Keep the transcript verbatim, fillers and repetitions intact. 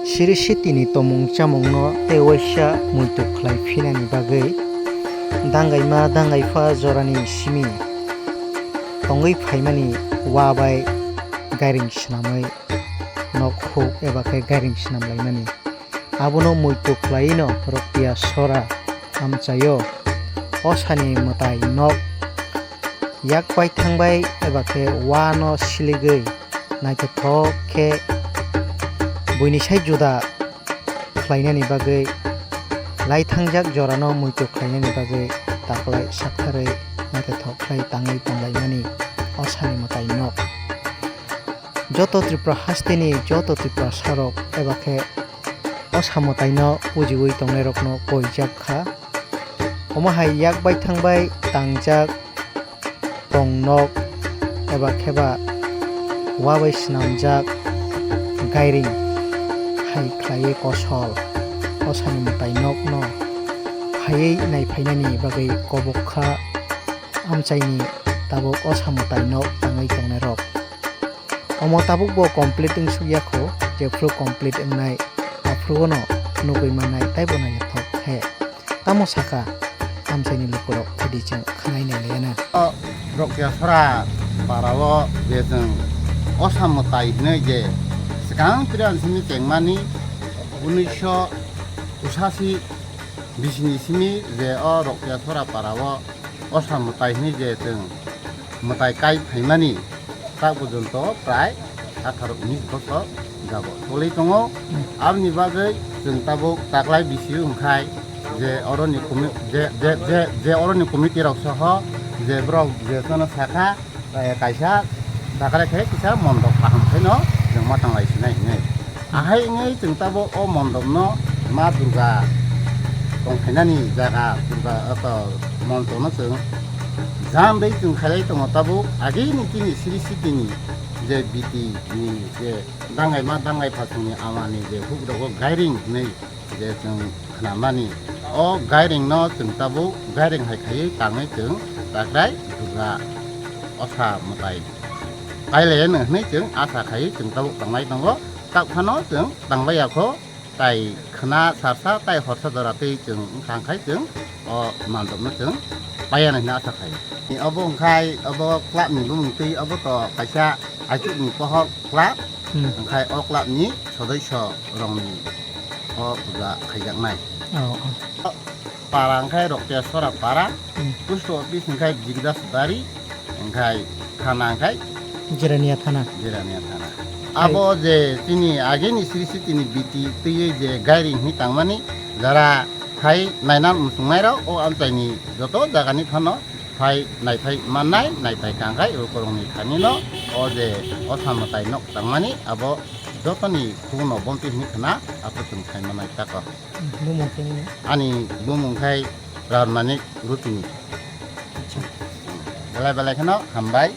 Siri sitini tomung chamungno tei waisa muitu khlai phinani bagwi dangaima dangaipha jorani simi tongwi phaimani wa bai gairing swnamwi nok huk eba khe gairing swnam laimani. Abono muitu khlaiwino Roktiya sora amchaio osani mwtai nok yak bai thangbai eba khe wano siligwi naithothok khe buini sai juda khlainani bagwi, lai thangjak jorano muitu khlainani bagwi taklai saktharwi naithothok khlai tangwi tonglaimani osani mwtai nok. Joto Tripura hasteni joto Tripurasarok eba khe osa mwtaino pujiwi tongnairokno koijak kha. Omo hai yak bai thangbai tangjak tong nok eba kheba wa bai swnamjak gairing hai khlaiwi kosol osani mwtai nokno phaiwi naiphainani bagwi kobok kha amchaini tabuk osa mwtai nok tangwi tongnairok. Omo tabuk bo complete wng sukya kho, jephru complete wngnai aphruono nugwi mannai taibo naithothok khe. Tamo sakha amchaini lukurok phidi chwng khwnai nai laiya na. O Rokya sora parao je chwng osa mwtai hinwi je swkang Priyan simi chengmani unisho usasi bisini simi je o Rokya sora parao osa mwtai hinwi je chwng mwtai kai phaimani tak porjonto prai atharo unis bosor jago tolwi tongo. Aboni bagwi chwng tabuk taklai bisi wngkhai je oroni komi-, je, je, je, je oroni committee rok soho je borok je jono sakha, eh, kaisa dakre khe kisa mondok kaham khaino chwng ma tanglai sinai hinwi. Ahai wngwi chwng tabuk o mondopno Ma Durga tongkhainani jaga Durga, oko, montokno chwng jang dei chwng khailai tongo. Tabuk agini chini siri sitini je biti ni je dangai ma dangai phasungni amani je huk rogo gairing hinwi je chwng khnamani, o gairingno chwng tabuk gairing hai khaiwi tangwi chwng Chakrai Durga osa mwtai kailaiyano hinwi chwng asa khaiwi chwng tabuk tanglai tongo. Tak phano chwng tanglaiya kho, tai khna sarsa tai horsa jora twi chwng wngkha, wngkhai chwng o mandopno chwng paiya nai hwnwi asa khai. Obo wngkhai obo clubni bumung twi, obo to kaisa Aichukni Pohor club, hmm, wngkhai o clubni sodoiso rokni o puja khaijaknai. Oh, oh. Para wngkhai Roktiya sora para, hmm, post office wngkhai Jigdas Bari, wngkhai thana wngkhai Jirania thana. Jirania thana. Hai. Abo je chini ageni siri sitini biti twiwi je gairing hinwi tangmani, jara khai naina muchungnairok o amchaini joto jagani phano phai naiphai mannai, naiphai kangkhai ukorokni thanino o je osa mwtai nok tangmani abo jotoni khukno bomti hinwi khna abo chwng khai mannai tako. Bumung khe nini? Ani bumung khai Ranmanik Rutini. Acha. Belai belai kheno hambai.